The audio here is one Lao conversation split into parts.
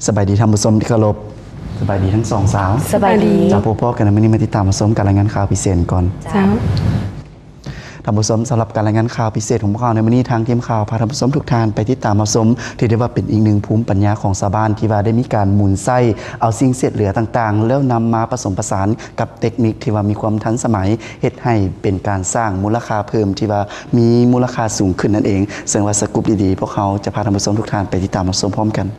ສະບາຍດີທ່ານຜູ້ຊົມທີ່ເຄົາລົບ, ສະບາຍດີທັງສອງສາວ. ສະບາຍດີ. ເຈົ້າ, ພົບກັນໃນມື້ນີ້ ມາຕິດຕາມຮັບຊົມການລາຍງານຂ່າວພິເສດກ່ອນ. ເຈົ້າ. ທ່ານຜູ້ຊົມ, ສຳລັບການລາຍງານຂ່າວພິເສດຂອງພວກເຮົາໃນມື້ນີ້, ທາງທີມຂ່າວພາທ່ານຜູ້ຊົມທຸກທ່ານໄປຕິດຕາມຮັບຊົມ ທີ່ໄດ້ວ່າເປັນອີກໜຶ່ງພູມປັນຍາຂອງຊາວບ້ານ ທີ່ວ່າໄດ້ມີການໝູນໃຊ້ເອົາສິ່ງເສດເຫຼືອຕ່າງໆ ແລ້ວນຳມາປະສົມປະສານກັບເຕັກນິກທີ່ວ່າມີຄວາມທັນສະໄໝ, ເຮັດໃຫ້ເປັນການສ້າງມູນລະຄ່າເພີ່ມທີ່ວ່າມີມູນລະຄ່າສູງຂຶ້ນນັ້ນເອງ. ເຊິ່ງວ່າສະກຸບດີໆ ພວກເຮົາຈະພາທ່ານຜູ້ຊົມທຸກທ່ານໄປຕິດຕາມຮັບຊົມພ້ອມກັນ.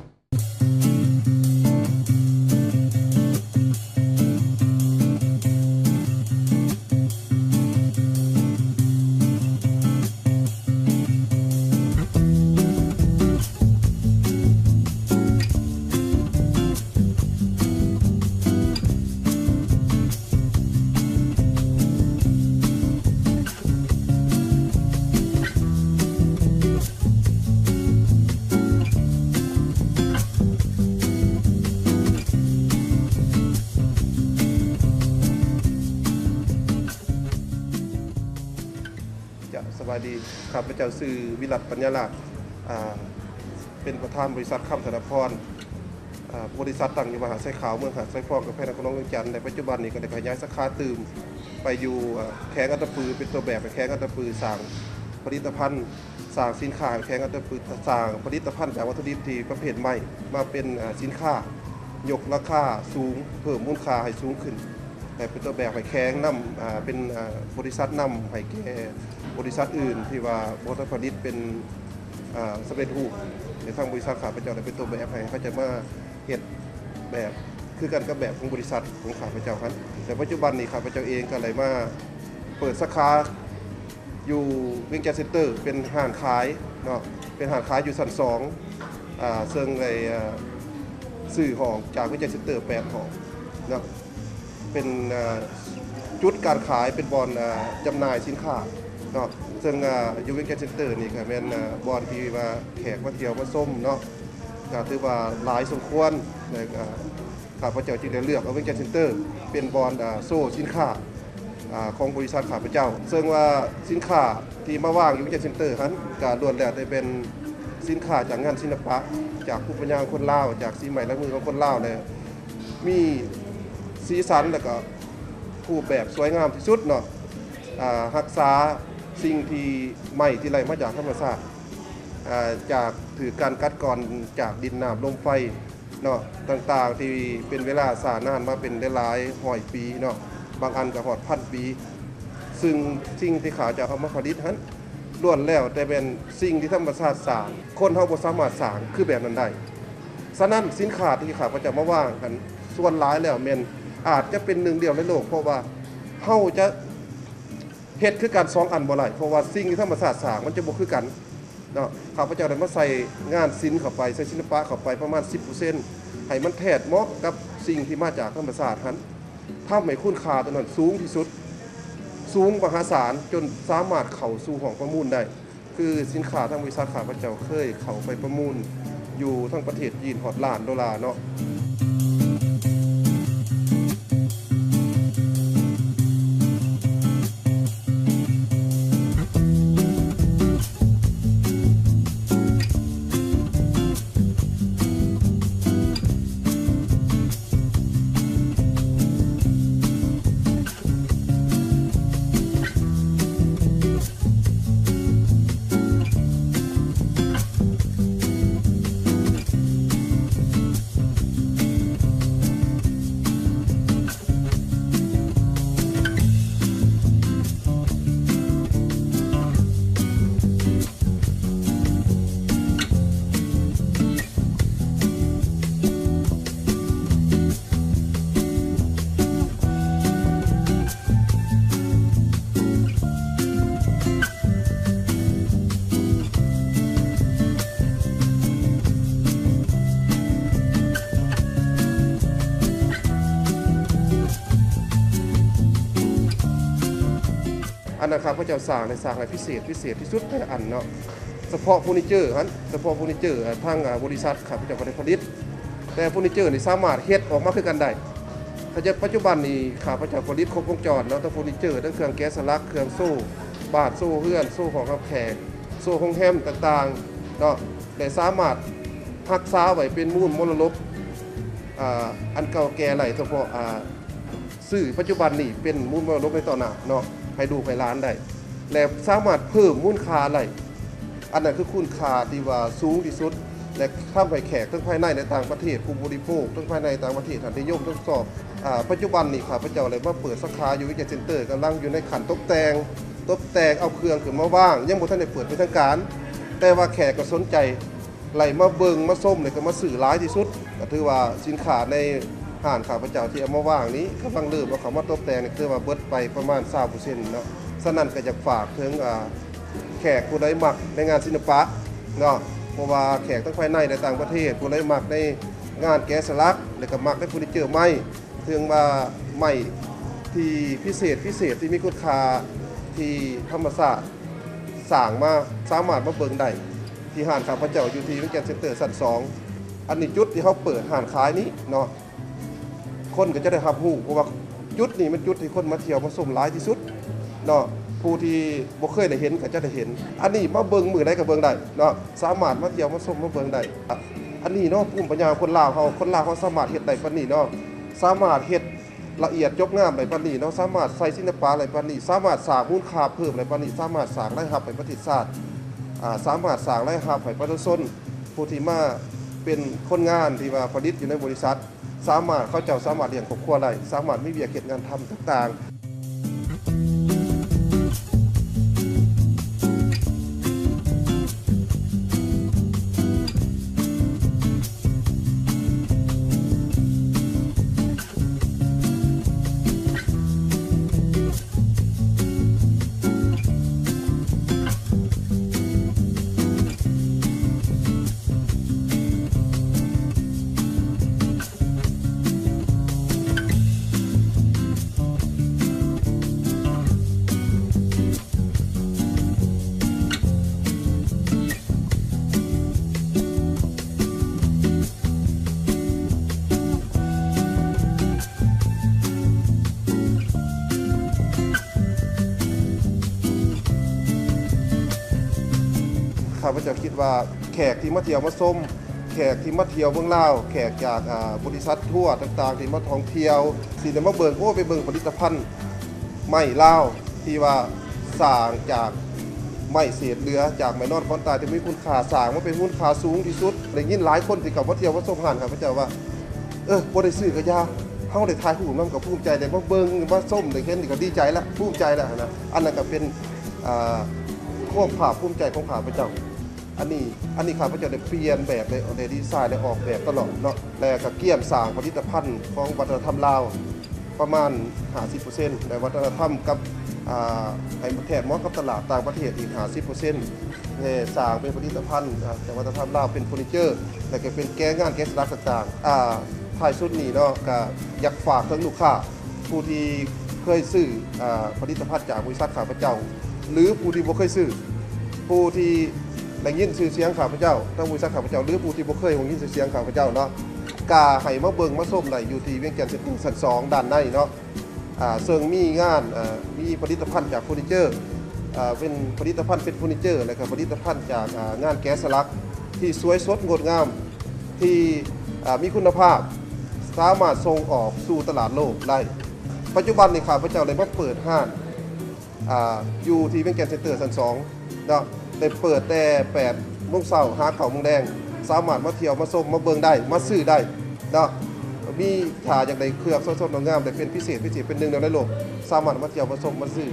ເຈົ້າ, ສະບາຍດີ. ຂ້າພະເຈົ້າຊື່ ວິລັດ ປັນຍາລາດ, ອາ, ເປັນປະທານບໍລິສັດ ຄຳ ທະນະພອນ. ອາ, ບໍລິສັດຕັ້ງຢູ່ມະຫາໄຊຂາວ, ເມືອງຫາດຊາຍຟອງ, ແຂວງນະຄອນຫຼວງວຽງຈັນ ແລະ ປັດຈຸບັນນີ້ກໍໄດ້ຂະຫຍາຍສາຂາຕື່ມໄປຢູ່, ອາ, ແຂວງອັດຕະປື, ເປັນຕົວແບບໃຫ້ແຂວງອັດຕະປື ສ້າງຜະລິດຕະພັນ, ສ້າງສິນຄ້າໃຫ້ແຂວງອັດຕະປື, ສ້າງຜະລິດຕະພັນຈາກວັດຖຸດິບທີ່ປະເພດໄມ້ມາເປັນ, ອາ, ສິນຄ້າ ຍົກລາຄາສູງ, ເພີ່ມມູນຄ່າໃຫ້ສູງຂຶ້ນ ແລະ ເປັນຕົວແບບໃຫ້ແຂວງນຳ, ອາ, ເປັນ, ອາ, ບໍລິສັດນຳໃຫ້ແກ່ບໍລິສັດອື່ນທີ່ວ່າບໍ່ທັນຜະລິດເປັນ, ອາ, ສຳເລັດຮູບ, ແລະ ທາງບໍລິສັດຂ້າພະເຈົ້າໄດ້ເປັນຕົວແບບໃຫ້ເຂົາເຈົ້າມາ ເຮັດແບບຄືກັນກັບແບບຂອງບໍລິສັດຂອງຂ້າພະເຈົ້າຫັ້ນ. ແຕ່ປັດຈຸບັນນີ້ ຂ້າພະເຈົ້າເອງກໍໄດ້ມາເປີດສາຂາຢູ່ວຽງຈັນເຊັນເຕີ ເປັນຮ້ານຂາຍເນາະ, ເປັນຮ້ານຂາຍຢູ່ຊັ້ນສອງ, ອາ, ເຊິ່ງໄດ້, ອາ, ຊື້ຫ້ອງຈາກວຽງຈັນເຊັນເຕີແປດຫ້ອງເນາະ, ເປັນ, ອາ, ຈຸດການຂາຍ ເປັນບ່ອນ, ອາ, ຈຳໜ່າຍສິນຄ້າເນາະ. ເຊິ່ງ, ອາ, ຢູ່ວຽງຈັນເຊັນເຕີນີ້ກໍແມ່ນ, ອາ, ບ່ອນທີ່ວ່າແຂກມາທ່ຽວມາຊົມເນາະ, ກໍຖືວ່າຫຼາຍສົມຄວນ ແລະ ກໍ ຂ້າພະເຈົ້າຈຶ່ງໄດ້ເລືອກເອົາວຽງຈັນເຊັນເຕີເປັນບ່ອນ, ອາ, ໂຊສິນຄ້າ, ອາ, ຂອງບໍລິສັດຂ້າພະເຈົ້າ. ເຊິ່ງວ່າສິນຄ້າທີ່ມາວາງຢູ່ວຽງຈັນເຊັນເຕີຫັ້ນ ກໍລ້ວນແລ້ວແຕ່ເປັນສິນຄ້າຈາກງານສິລະປະ, ຈາກພູມປັນຍາຂອງຄົນລາວ, ຈາກສີໄມ້ລາຍມືຂອງຄົນລາວ ແລະ ມີສີສັນ ແລະ ກໍຮູບແບບສວຍງາມທີ່ສຸດເນາະ. ອາ, ຮັກສາສິ່ງທີ່ ໄມ້ທີ່ໄດ້ມາຈາກທຳມະຊາດ, ອາ, ຈາກຖືກການກັດການຈາກດິນນ້ຳລົມໄຟ ເນາະ ຕ່າງໆ ທີ່ເປັນເວລາຊ້ານານມາເປັນຫຼາຍໆຮ້ອຍປີເນາະ, ບາງອັນກໍຮອດພັນປີ. ຊຶ່ງສິ່ງທີ່ຂ້າພະເຈົ້າເອົາມາຜະລິດຫັ້ນ ລ້ວນແລ້ວແຕ່ແມ່ນສິ່ງທີ່ທຳມະຊາດສ້າງ, ຄົນເຮົາບໍ່ສາມາດສ້າງຄືແບບນັ້ນໄດ້. ສະນັ້ນ ສິນຄ້າທີ່ຂ້າພະເຈົ້າມາວາງຫັ້ນ ສ່ວນຫຼາຍແລ້ວແມ່ນອາດຈະເປັນໜຶ່ງດຽວໃນໂລກ, ເພາະວ່າເຮົາຈະ ເຮັດຄືກັນສອງອັນບໍ່ໄດ້, ເພາະວ່າສິ່ງທີ່ທຳມະຊາດສ້າງມັນຈະບໍ່ຄືກັນເນາະ. ຂ້າພະເຈົ້າໄດ້ມາໃສ່ງານສິນເຂົ້າໄປ, ໃສ່ສິລະປະເຂົ້າໄປປະມານສິບເປີເຊັນ ໃຫ້ມັນແທດເໝາະກັບສິ່ງທີ່ມາຈາກທຳມະຊາດຫັ້ນ, ທຳໃຫ້ຄຸນຄ່າຕົວນັ້ນສູງທີ່ສຸດ, ສູງມະຫາສານ ຈົນສາມາດເຂົ້າສູ່ຫ້ອງປະມູນໄດ້. ຄືສິນຄ້າທາງບໍລິສັດຂ້າພະເຈົ້າເຄີຍເຂົ້າໄປປະມູນຢູ່ທາງປະເທດຈີນຮອດລ້ານໂດລາເນາະ. ອັນນັ້ນຂ້າພະເຈົ້າສ້າງ ແລະ ສ້າງໃຫ້ພິເສດ, ພິເສດທີ່ສຸດແຕ່ລະອັນເນາະ. ສະເພາະເຟີນີເຈີຫັ້ນ, ສະເພາະເຟີນີເຈີ ທາງ ອາ ບໍລິສັດຂ້າພະເຈົ້າກໍໄດ້ຜະລິດ, ແຕ່ເຟີນີເຈີນີ້ສາມາດເຮັດອອກມາຄືກັນໄດ້. ປັດຈຸບັນນີ້ຂ້າພະເຈົ້າຜະລິດຄົບວົງຈອນເນາະ, ທັງເຟີນີເຈີ, ທັງເຄື່ອງແກະສະຫຼັກ, ເຄື່ອງໂຊບ້ານ, ໂຊເຮືອນ, ໂຊຫ້ອງຮັບແຂກ, ໂຊໂຮງແຮມຕ່າງໆເນາະ, ແລະ ສາມາດຮັກສາໄວ້ເປັນມູນມໍລະດົກ ອ່າ ອັນເກົ່າແກ່ໄດ້ ສະເພາະ ອ່າ ຊື້ປັດຈຸບັນນີ້ເປັນມູນມໍລະດົກໃນຕໍ່ໜ້າເນາະ ໃຫ້ລູກໃຫ້ຫຼານໄດ້ ແລະ ສາມາດເພີ່ມມູນຄ່າໄດ້. ອັນນັ້ນຄືຄຸນຄ່າທີ່ວ່າສູງທີ່ສຸດ ແລະ ທຳໃຫ້ແຂກທັງພາຍໃນ ແລະ ຕ່າງປະເທດ ຜູ້ບໍລິໂພກທັງພາຍໃນ ຕ່າງປະເທດຫັ້ນນິຍົມທົດສອບ. ອ່າ ປັດຈຸບັນນີ້ຂ້າພະເຈົ້າໄດ້ມາເປີດສາຂາຢູ່ Weekend Center ກຳລັງຢູ່ໃນຂັ້ນຕົບແຕ່ງ, ຕົບແຕ່ງເອົາເຄື່ອງຂຶ້ນມາວາງ, ຍັງບໍ່ທັນໄດ້ເປີດເປັນທາງການ, ແຕ່ວ່າແຂກກໍສົນໃຈ ໄລ່ມາເບິ່ງມາຊົມ ແລ້ວກໍມາຊື້ຫຼາຍທີ່ສຸດ. ກໍຖືວ່າສິນຄ້າໃນຮ້ານຂ້າພະເຈົ້າທີ່ເອົາມາວາງນີ້ ກຳລັງເລີ່ມເອົາເຂົ້າມາຕົບແຕ່ງນີ້ ຖືວ່າເບິດໄປປະມານຊາວເປີເຊັນເນາະ. ສະນັ້ນກໍຢາກຝາກເຖິງ ອ່າ ແຂກຜູ້ໃດມັກໃນງານສິລະປະເນາະ ເພາະວ່າແຂກທັງພາຍໃນ ແລະ ຕ່າງປະເທດ ຜູ້ໃດມັກໃນງານແກະສະຫຼັກ ແລ້ວກໍມັກໃນເຟີນິເຈີໄມ້ ເຖິງວ່າໄມ້ທີ່ພິເສດພິເສດ ທີ່ມີຄຸນຄ່າທີ່ທຳມະຊາດສ້າງມາ ສາມາດມາເບິ່ງໄດ້ທີ່ຮ້ານຂ້າພະເຈົ້າຢູ່ທີ່ Weekend Center ຊັ້ນສອງ. ອັນນີ້ຈຸດທີ່ເຮົາເປີດຮ້ານຂາຍນີ້ເນາະ ຄົນກໍຈະໄດ້ຮັບຮູ້ ເພາະວ່າຈຸດນີ້ແມ່ນຈຸດທີ່ຄົນມາທ່ຽວມາຊົມຫຼາຍທີ່ສຸດເນາະ. ຜູ້ທີ່ບໍ່ເຄີຍໄດ້ເຫັນກໍຈະໄດ້ເຫັນ. ອັນນີ້ມາເບິ່ງມື້ໃດກໍເບິ່ງໄດ້ເນາະ ສາມາດມາທ່ຽວມາຊົມມາເບິ່ງໄດ້. ອັນນີ້ເນາະ ພູມປັນຍາຄົນລາວເຮົາ ຄົນລາວເຮົາສາມາດເຮັດໄດ້ປານນີ້ເນາະ ສາມາດເຮັດ ລະອຽດຈົບງາມໄດ້ປານນີ້ເນາະ ສາມາດໃສ່ສິລະປະໄດ້ປານນີ້ ສາມາດສ້າງມູນຄ່າເພີ່ມໄດ້ປານນີ້ ສາມາດສ້າງລາຍຮັບໃຫ້ປະເທດຊາດ ອ່າ ສາມາດສ້າງລາຍຮັບໃຫ້ປະຊາຊົນ ຜູ້ທີ່ມາເປັນຄົນງານທີ່ວ່າຜະລິດຢູ່ໃນບໍລິສັດ ສາມາດ ເຂົາເຈົ້າສາມາດລ້ຽງຄອບຄົວໄດ້ ສາມາດມີວຽກເຮັດງານທຳຕ່າງໆ. ຂ້າພະເຈົ້າຄິດວ່າ ແຂກທີ່ມາທ່ຽວມາຊົມ ແຂກທີ່ມາທ່ຽວເມືອງລາວ ແຂກຈາກ ອ່າ ບໍລິສັດທົວຕ່າງໆ ທີ່ມາທ່ອງທ່ຽວ ຊິໄດ້ມາເບິ່ງ ໂອ້ ໄປເບິ່ງຜະລິດຕະພັນໄມ້ລາວ ທີ່ວ່າສ້າງຈາກໄມ້ເສດເຫຼືອ ຈາກໄມ້ນອນຂອນຕາຍທີ່ມີຄຸນຄ່າ ສ້າງມາເປັນມູນຄ່າສູງທີ່ສຸດ. ໄດ້ຍິນຫຼາຍຄົນທີ່ເຂົ້າມາທ່ຽວມາຊົມຮ້ານຂ້າພະເຈົ້າວ່າ ເອີ ບໍ່ໄດ້ຊື້ກໍຢ່າ ເຮົາໄດ້ຖ່າຍຮູບນຳກໍພູມໃຈ ໄດ້ມາເບິ່ງມາຊົມ ໄດ້ເຫັນນີ້ກໍດີໃຈລະ ພູມໃຈລະຫັ້ນນະ. ອັນນັ້ນກໍເປັນ ອ່າ ຄວາມພາກພູມໃຈຂອງຂ້າພະເຈົ້າ. ອັນນີ້ ອັນນີ້ຂ້າພະເຈົ້າໄດ້ປ່ຽນແບບ ໄດ້ ໄດ້ດີໄຊ ໄດ້ອອກແບບຕະຫຼອດເນາະ ແລະ ກໍກຽມສ້າງຜະລິດຕະພັນຂອງວັດທະນະທຳລາວປະມານຫ້າສິບເປີເຊັນ ແລະ ວັດທະນະທຳກັບ ອ່າ ໃຫ້ແທດເໝາະກັບຕະຫຼາດຕ່າງປະເທດອີກຫ້າສິບເປີເຊັນ ແລະ ສ້າງເປັນຜະລິດຕະພັນ ອ່າ ຈາກວັດທະນະທຳລາວ ເປັນເຟີນິເຈີ ແລະ ກໍເປັນແກະງານແກະສະຫຼັກຕ່າງໆ. ອ່າ ທ້າຍສຸດນີ້ເນາະ ກໍຢາກຝາກເຖິງລູກຄ້າ ຜູ້ທີ່ເຄີຍຊື້ ອ່າ ຜະລິດຕະພັນຈາກບໍລິສັດຂ້າພະເຈົ້າ ຫຼື ຜູ້ທີ່ບໍ່ເຄີຍຊື້ ຜູ້ທີ່ໄດ້ຍິນຊື່ສຽງຂ້າພະເຈົ້າ ທາງບໍລິສັດຂ້າພະເຈົ້າ ຫຼື ຜູ້ທີ່ບໍ່ເຄີຍໄດ້ຍິນຊື່ສຽງຂ້າພະເຈົ້າເນາະ ກະໃຫ້ມາເບິ່ງມາຊົມໄດ້ຢູ່ທີ່ວຽງຈັນເຊັນເຕີຊັ້ນສອງດ້ານໃນເນາະ ອ່າ ເຊິ່ງມີງານ ເອີ ມີຜະລິດຕະພັນຈາກເຟີນິເຈີ ເປັນຜະລິດຕະພັນເປັນເຟີນິເຈີ ແລະ ກະຜະລິດຕະພັນຈາກ ອ່າ ງານແກະສະຫຼັກທີ່ສວຍສົດງົດງາມ ທີ່ ອ່າ ມີຄຸນນະພາບ ສາມາດສົ່ງອອກສູ່ຕະຫຼາດໂລກໄດ້. ປັດຈຸບັນນີ້ ຂ້າພະເຈົ້າໄດ້ມາເປີດຮ້ານ ອ່າ ຢູ່ທີ່ວຽງຈັນເຊັນເຕີຊັ້ນສອງເນາະ ໄດ້ເປີດແຕ່ແປດໂມງເຊົ້າຫາເກົ້າໂມງແລງ ສາມາດມາທ່ຽວມາຊົມມາເບິ່ງໄດ້ ມາຊື້ໄດ້ເນາະ ມີ ຖ້າຢາກໄດ້ເຄື່ອງສວຍສົດງົດງາມ ໄດ້ເປັນພິເສດ ພິເສດເປັນໜຶ່ງດຽວໃນໂລກ ສາມາດມາທ່ຽວມາຊົມມາຊື້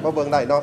ມາເບິ່ງໄດ້ເນາະ.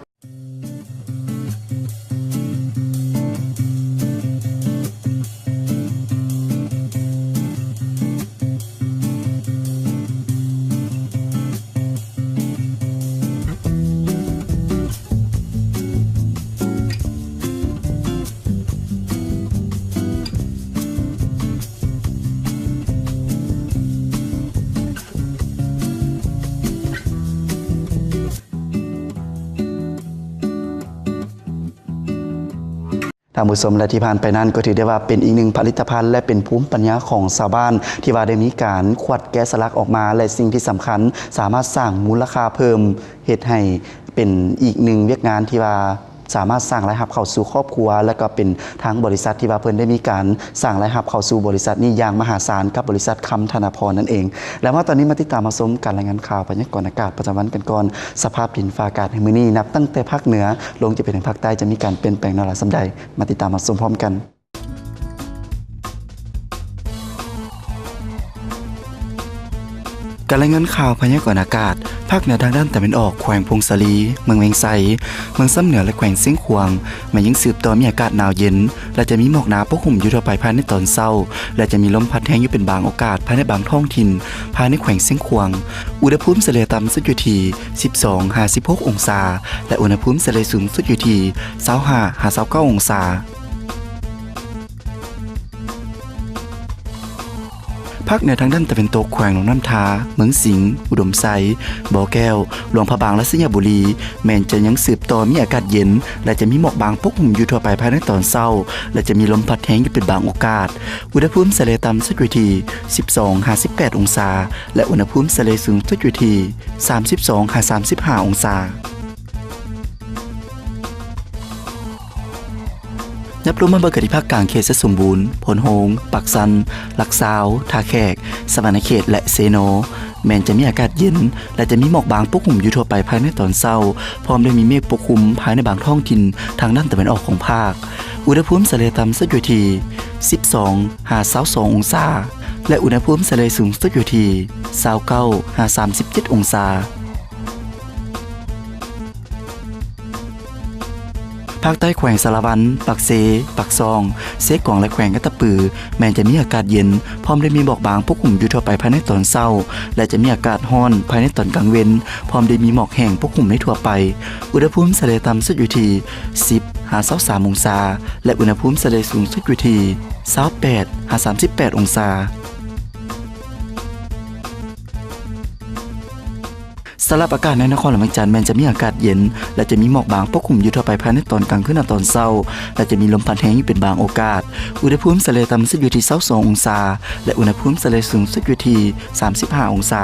ທ່ານຜູ້ຊົມ ແລະ ທີ່ຜ່ານໄປນັ້ນກໍຖືໄດ້ວ່າເປັນອີກໜຶ່ງຜະລິດຕະພັນ ແລະ ເປັນພູມປັນຍາຂອງຊາວບ້ານ ທີ່ວ່າໄດ້ມີການຂວັດແກະສະຫຼັກອອກມາ ແລະ ສິ່ງທີ່ສຳຄັນ ສາມາດສ້າງມູນລະຄ່າເພີ່ມ ເຮັດໃຫ້ເປັນອີກໜຶ່ງວຽກງານທີ່ວ່າ ສາມາດສ້າງລາຍຮັບເຂົ້າສູ່ຄອບຄົວ ແລະກໍເປັນທາງບໍລິສັດທີ່ວ່າເພິ່ນໄດ້ມີການສ້າງລາຍຮັບເຂົ້າສູ່ບໍລິສັດນີ້ຢ່າງມະຫາສານ ກັບບໍລິສັດຄຳທະນາພອນນັ້ນເອງ. ແລ້ວມາຕອນນີ້ມາຕິດຕາມຮັບຊົມການລາຍງານຂ່າວພະຍາກອນອາກາດປະຈຳວັນກັນກ່ອນ. ສະພາບດິນຟ້າອາກາດໃນມື້ນີ້ ນັບຕັ້ງແຕ່ພາກເໜືອລົງຈະໄປເຖິງພາກໃຕ້ ຈະມີການປ່ຽນແປງແນວໃດສ່ຳໃດ? ມາຕິດຕາມຮັບຊົມພ້ອມກັນ. ການລາຍງານຂ່າວພະຍາກອນອາກາດ, ພາກເໜືອທາງດ້ານຕາເວັນອອກ ແຂວງຜົ້ງສາລີ, ເມືອງວຽງໄຊ, ເມືອງຊຳເໜືອ ແລະ ແຂວງຊຽງຂວາງ ແມ່ນຍັງສືບຕໍ່ມີອາກາດໜາວເຢັນ ແລະ ຈະມີໝອກໜາປົກຫຸ້ມຢູ່ທົ່ວໄປພາຍໃນຕອນເຊົ້າ ແລະ ຈະມີລົມພັດແຮງຢູ່ເປັນບາງໂອກາດພາຍໃນບາງທ້ອງຖິ່ນພາຍໃນແຂວງຊຽງຂວາງ. ອຸນຫະພູມສະເລ່ຍຕ່ຳສຸດຢູ່ທີ່ສິບສອງຫາສິບຫົກອົງສາ ແລະ ອຸນຫະພູມສະເລ່ຍສູງສຸດຢູ່ທີ່ຊາວຫ້າຫາຊາວເກົ້າອົງສາ. ພາກເໜືອທາງດ້ານຕາເວັນຕົກ ແຂວງຫຼວງນ້ຳທາ, ເມືອງສິງ, ອຸດົມໄຊ, ບໍ່ແກ້ວ, ຫຼວງພະບາງ ແລະ ໄຊຍະບູລີ ແມ່ນຈະຍັງສືບຕໍ່ມີອາກາດເຢັນ ແລະ ຈະມີໝອກບາງປົກຫຸ້ມຢູ່ທົ່ວໄປພາຍໃນຕອນເຊົ້າ ແລະ ຈະມີລົມພັດແຮງຢູ່ເປັນບາງໂອກາດ. ອຸນຫະພູມສະເລ່ຍຕ່ຳສຸດຢູ່ທີ່ສິບສອງຫາສິບແປດອົງສາ ແລະ ອຸນຫະພູມສະເລ່ຍສູງສຸດຢູ່ທີ່ສາມສິບສອງຫາສາມສິບຫ້າອົງສາ. ຫຍັບລົງມາເບິ່ງກັນທີ່ພາກກາງເຂດໄຊສົມບູນ, ໂພນໂຮງ, ປາກຊັນ, ຫຼັກຊາວ, ທ່າແຂກ, ສະຫວັນນະເຂດ ແລະ ເຊໂນ ແມ່ນຈະມີອາກາດເຢັນ ແລະ ຈະມີໝອກບາງປົກຫຸ້ມຢູ່ທົ່ວໄປພາຍໃນຕອນເຊົ້າ ພ້ອມດ້ວຍມີເມກປົກຄຸມພາຍໃນບາງທ້ອງຖິ່ນທາງດ້ານຕາເວັນອອກຂອງພາກ. ອຸນຫະພູມສະເລ່ຍຕ່ຳສຸດຢູ່ທີ່ສິບສອງຫາຊາວສອງອົງສາ ແລະ ອຸນຫະພູມສະເລ່ຍສູງສຸດຢູ່ທີ່ຊາວເກົ້າຫາສາມສິບເຈັດອົງສາ. ພາກໃຕ້ແຂວງສາລະວັນ, ປາກເຊ, ປາກຊ່ອງ, ເຊກອງ ແລະ ແຂວງອັດຕະປື ແມ່ນຈະມີອາກາດເຢັນ ພ້ອມດ້ວຍມີໝອກບາງປົກຫຸ້ມຢູ່ທົ່ວໄປພາຍໃນຕອນເຊົ້າ ແລະ ຈະມີອາກາດຮ້ອນພາຍໃນຕອນກາງເວັນ ພ້ອມດ້ວຍມີໝອກແຫ້ງປົກຫຸ້ມໃນທົ່ວໄປ. ອຸນຫະພູມສະເລ່ຍຕ່ຳສຸດຢູ່ທີ່ສິບຫາຊາວສາມອົງສາ ແລະ ອຸນຫະພູມສະເລ່ຍສູງສຸດຢູ່ທີ່ຊາວແປດຫາສາມສິບແປດອົງສາ. ສຳລັບອາກາດໃນນະຄອນຫຼວງວຽງຈັນ ແມ່ນຈະມີອາກາດເຢັນ ແລະ ຈະມີໝອກບາງປົກຄຸມຢູ່ທົ່ວໄປພາຍໃນຕອນກາງຄືນ ແລະ ຕອນເຊົ້າ ແລະ ຈະມີລົມພັດແຮງຢູ່ເປັນບາງໂອກາດ. ອຸນຫະພູມສະເລ່ຍຕ່ຳສຸດຢູ່ທີ່ຊາວສອງອົງສາ ແລະ ອຸນຫະພູມສະເລ່ຍສູງສຸດຢູ່ທີ່ສາມສິບຫ້າອົງສາ.